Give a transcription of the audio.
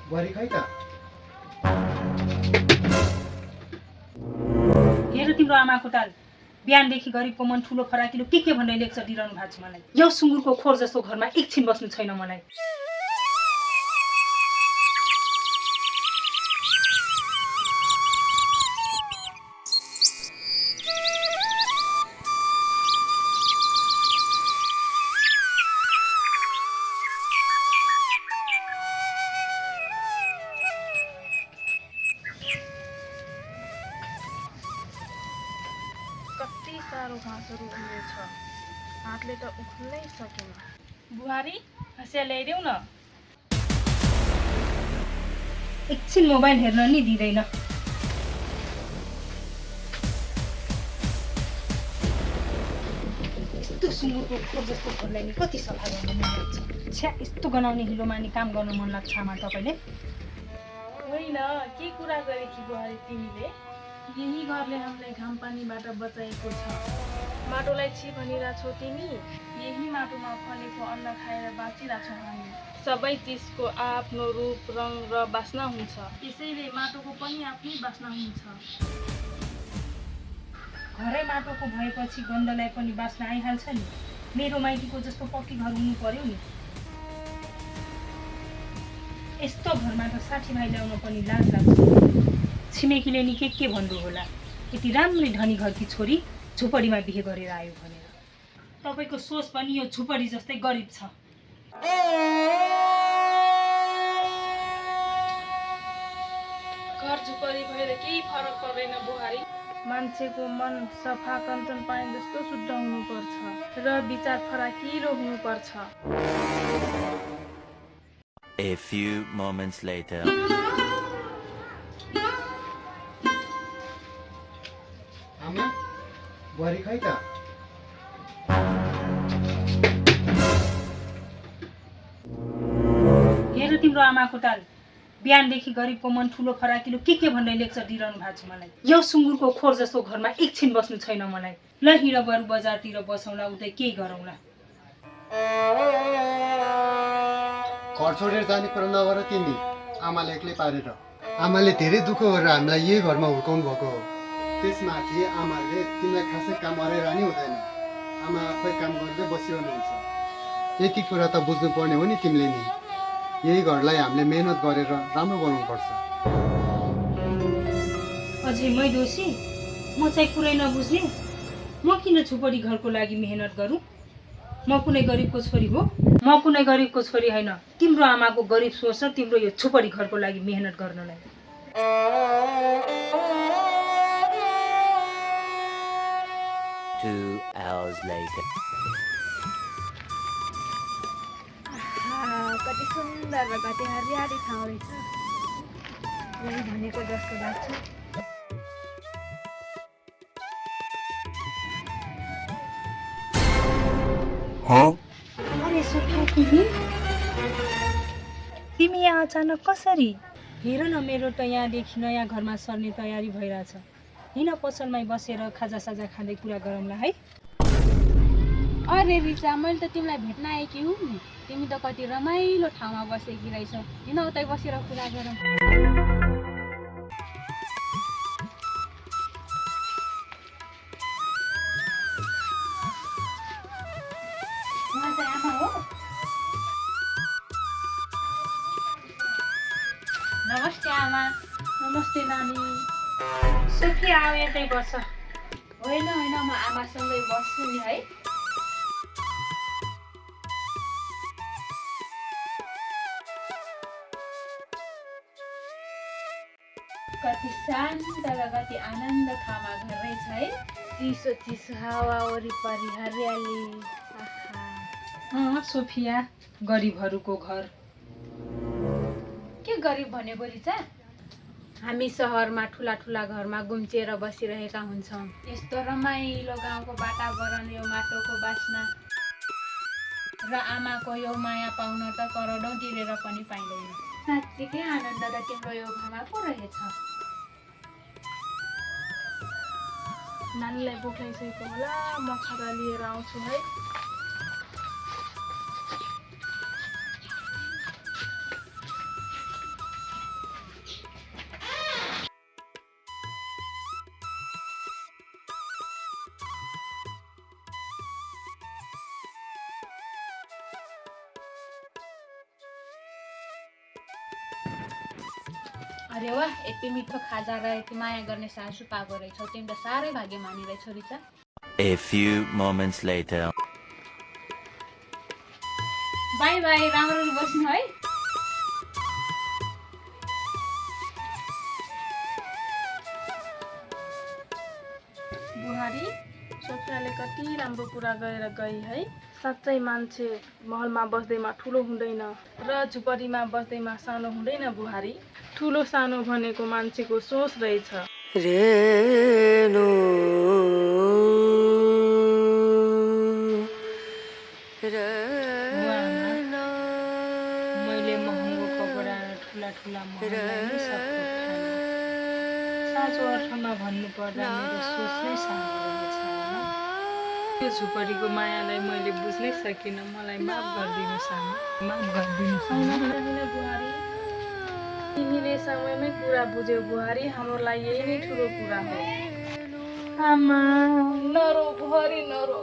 बुहारी खै त हेर तिम्रो आमाको ताल बिहानदेखि गरिबको मन ठुलो फराकिलो के भनेर लेक्चर दिइरहनु भएको छ मलाई। यो सुँगुरको खोर जस्तो घरमा एकछिन बस्नु छैन मलाई। कति साह्रो घाँसहरू उम्रेछ, हातले त उख्नै सकेन। बुहारी हँसिया ल्याइदेऊ न। एकछिन मोबाइल हेर्न नि दिँदैन। यस्तो सुँगुरको खोर जस्तो घरलाई नि कति सफा गर्न मन लाग्छ। छ्या, यस्तो गनाउने हिलोमा नि काम गर्न मन लाग्छ आमा तपाईँले? होइन, के कुरा गरेकी बुहारी तिमीले? यही घरले हामीलाई घाम पानीबाट बचाएको छ। माटोलाई छि भनिरहेछौ तिमी? यही माटोमा फलेको अन्न खाएर बाँचिरहेछौँ हामी। सबै चिजको आफ्नो रूप रङ र बास्ना हुन्छ, त्यसैले माटोको पनि आफ्नै बास्ना हुन्छ। घरै माटोको भएपछि गन्धलाई पनि बास्ना आइहाल्छ नि। मेरो माइतीको जस्तो पक्की घर हुनु पर्यो नि। यस्तो घरमा त 60 भाइ ल्याउन पनि लाज लाग्छ। छिमेकीले नि के भन्नु होला, यति राम्रै धनी घरकी छोरी झुपडीमा बिहे गरेर आयो भनेर। तपाईँको सोच पनि यो झुपडी जस्तै गरिब छ। घर झुपडी भएर केही फरक पर्दैन बुहारी। मान्छेको मन सफा कञ्चन पानी जस्तो शुद्ध हुनुपर्छ र विचार फराकिलो हुनुपर्छ। A few moments later. आमा बुहारी खै त हेर तिम्रो आमाको ताल बिहानदेखि गरिबको मन ठुलो फराकिलो के भनेर लेक्चर दिइरहनु भएको छ मलाई। यो सुँगुरको खोर जस्तो घरमा एकछिन बस्नु छैन मलाई। ल हिँड बरु बजारतिर बसौँला, उतै केही गरौँला। घर छोडेर जाने कुरा नगर तिमी। आमाले एक्लै पारेर, आमाले धेरै दुःख गरेर हामीलाई यही घरमा हुर्काउनु भएको हो। त्यसमाथि आमाले तिमीलाई खासै काम अराइरहने हुँदैन। आमा आफै काम गर्दै बसिरहनुहुन्छ। यति कुरा त बुझ्नुपर्ने हो नि तिमीले नि। यही घरलाई हामीले मेहनत गरेर राम्रो बनाउनुपर्छ। अझै मै दोषी? म चाहिँ कुरै नबुझ्ने? म किन झुपडी घरको लागि मेहनत गरौँ? म कुनै गरिबको छोरी हो? म कुनै गरिबको छोरी होइन। तिम्रो आमाको गरिब सोच र तिम्रो यो झुपडी घरको लागि मेहनत गर्नलाई। 2 hours later. कति सुन्दर र कति हरियाली ठाउँ रहेछ। यही भनेको जस्तो लाग्छ। अरे सोफिया, तिमी यहाँ अचानक कसरी? हेर न, मेरो त यहाँदेखि नयाँ घरमा सर्ने तयारी भइरहेछ। हिँड पसलमै बसेर खाजासाजा खाँदै कुरा गरौँला है। अरे रिचा, मैले त तिमीलाई भेट्न आएकी हुँ नि। तिमी त कति रमाइलो ठाउँमा बसेकी रहेछौ। हिँड उतै बसेर कुरा गरौँ। उहाँ चाहिँ आमा हो? नमस्ते आमा। नमस्ते नानी। सोफिया आऊ यतै बस। होइन होइन, म आमासँगै बस्छु नि है। कति शान्त र कति आनन्द ठाउँमा घर रहेछ है। चिसो चिसो हावा वरिपरि हरियाली। सोफिया, गरिबहरूको घर। के गरिब भनेको रिचा? हामी सहरमा ठुला ठुला घरमा गुम्चिएर बसिरहेका हुन्छौँ। यस्तो रमाइलो गाउँको वातावरण, यो माटोको बास्ना र आमाको यो माया पाउन त करोडौँ तिरेर पनि पाइँदैन। साँच्चीकै आनन्द त तिम्रो यो घरमा पो रहेछ। नानीलाई भोक लागिसकेको होला, म खाना लिएर आउँछु है। अरे वाह, यति मिठो खाजा र यति माया गर्ने सासु पाएको रहेछौ, तिमी त साह्रै भाग्यमानी रहेछौ Richa. A few moments later. By by, राम्ररी बस्नु है। बुहारी, सोफियाले कति राम्रो कुरा गरेर गई है। साँच्चै मान्छे महलमा बस्दैमा ठुलो हुँदैन र झुपडीमा बस्दैमा सानो हुँदैन बुहारी। ठुलो सानो भनेको मान्छेको सोच रहेछ। मैले महँगो कपडा र ठुला ठुला महललाई नै सपोर्ट ठाने। साँचो अर्थमा भन्नुपर्दा मेरो सोच नै सानो रहेछ आमा। त्यो झुपडीको मायालाई मैले बुझ्नै सकिनँ, मलाई माफ गरिदिनुहोस् आमा, माफ गरिदिनुहोस् आमा। होइन बुहारी, तिमीले समयमै कुरा बुझ्यौ बुहारी, हाम्रो लागि यही नै ठुलो कुरा हो। आमा नरो बुहारी नरो।